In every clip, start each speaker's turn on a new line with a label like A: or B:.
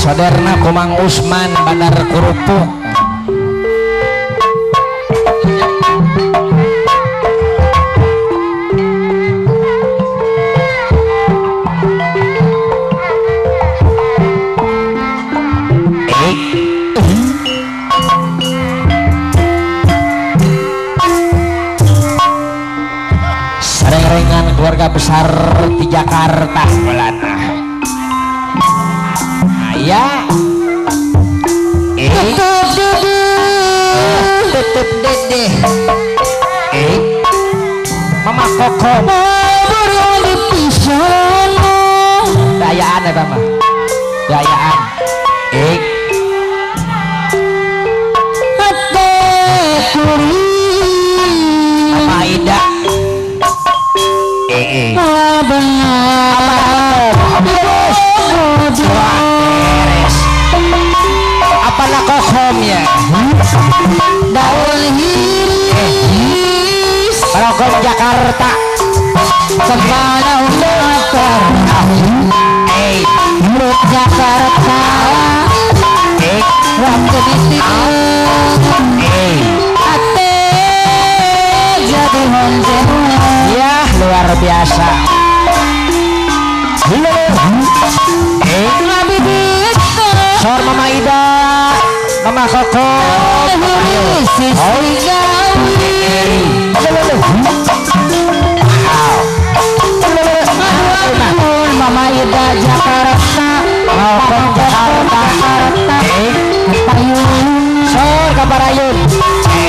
A: Disoderna ku Mang Usman Bandar Kerupuk. Sarengan keluarga besar di Jakarta Belanda. Ya,
B: tetep dede,
A: Mama Koko, dayaan ya mama, dayaan, Mama Ida, apa nak kokomnya?
B: Daun hiris
A: Kokom Jakarta
B: kemana motor Jakarta waktu ditidur ate jadi honten.
A: Ya luar biasa. Sor Mama Ida, Mama Koko,
B: Mama Ida Jakarta, Mama Jakarta,
A: Sor Kabarayun,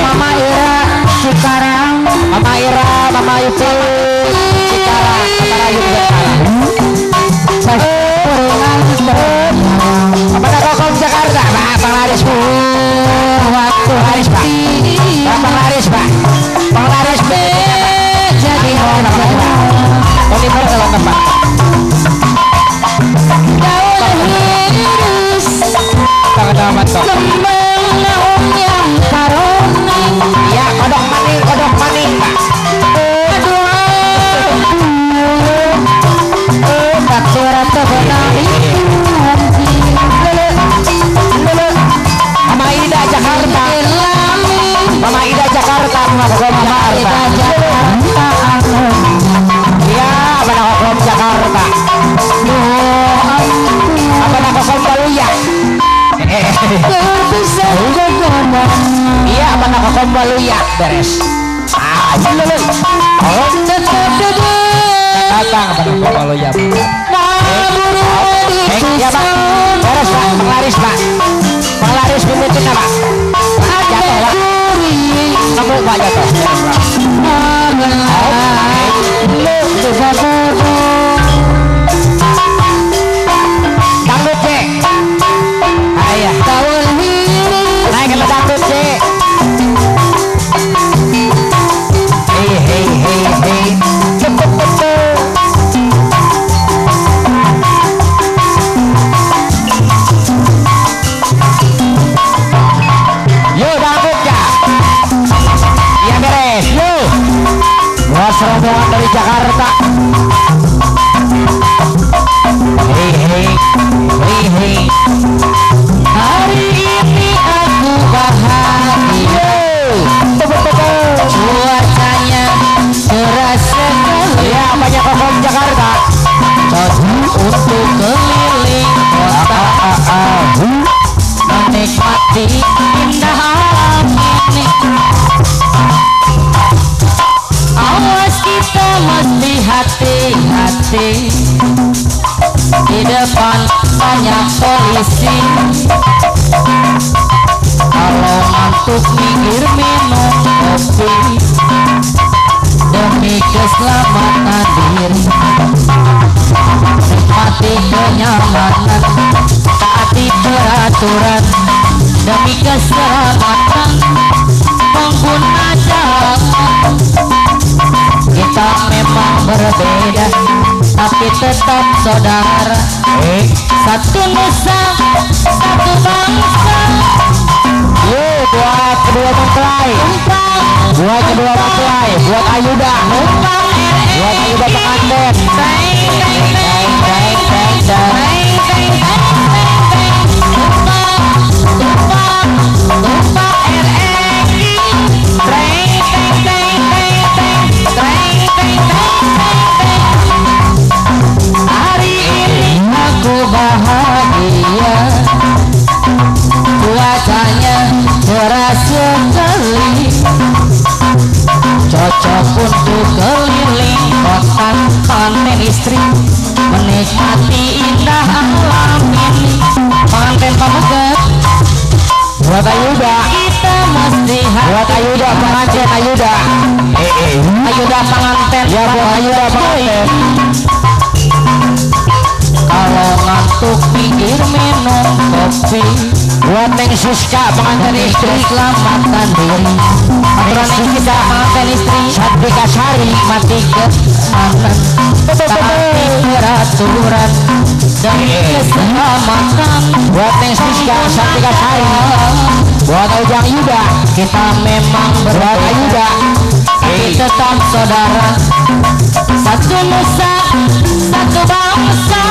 B: Mama Ira Cikarang,
A: Mama Ira, Mama Iput Cikarang, Kabarayun Jakarta. Apa Kokom Jakarta, Pak Panglaris,
B: waktu
A: Panglaris Pak, Pak Panglaris Pak, Panglaris
B: jadi orang
A: Oliver kalau Pak.
B: Daun hiris, kembang naung yang karoning.
A: Ya kodok maning Pak.
B: Aduh, tak
A: Mama Ida Jakarta, Mama Ida Jakarta, Mama Kokom Jakarta. Ya, apa nak Kokom Jakarta? Apa nak Kokom Baluya? Iya, apa nak Kokom Baluya? Beres. Ah, oh, datang apa nak Kokom Baluya? Ya Pak, beres Pak, penglaris Pak, penglaris pimpin Pak, jatuh Pak, nemu Pak jatuh. Dangdut C, ayah, naik ke dangdut C. Hei hei hei hei, cepet betul. Rombongan dari Jakarta. Hei hei hei hei.
B: Hari ini aku bahagia. Cuacanya cerah sekali.
A: Ya banyak Kokom Jakarta.
B: Cocok untuk keliling kota. Menikmati indah alam ini. Awas kita mesti hati-hati. Di depan banyak polisi. Kalau ngantuk minggir minum kopi. Demi keselamatan diri. Nikmati kenyamanan, taati peraturan. Demi keselamatan pengguna jalan. Kita memang berbeda, tapi tetap saudara. Satu nusa, satu bangsa.
A: Yo, buat kedua mempelai, buat kedua mempelai, buat Ayuda, buat Ayuda pengantin. Teng teng teng teng teng teng teng teng teng.
B: Ojo kuntu keliling kota, pengantin istri menikmati indah alam ini. Pengantin pameget
A: buat Ayuda,
B: kita mesti
A: buat Ayuda pengantin Ayuda,
B: Ayuda pengantin
A: ya buat Ayuda pengantin.
B: Kalau ngantuk minggir minum kopi.
A: Buat Neng Siska pengantin istri,
B: selamatkan diri. Aturan Neng Siska pengantin istri,
A: Santika Sari
B: mati keamanan, taati peraturan demi keselamatan.
A: Buat Neng Siska Santika Sari, buat Ujang Yuda,
B: kita memang
A: buat Ayuda,
B: tapi tetap saudara. Satu nusa, satu bangsa.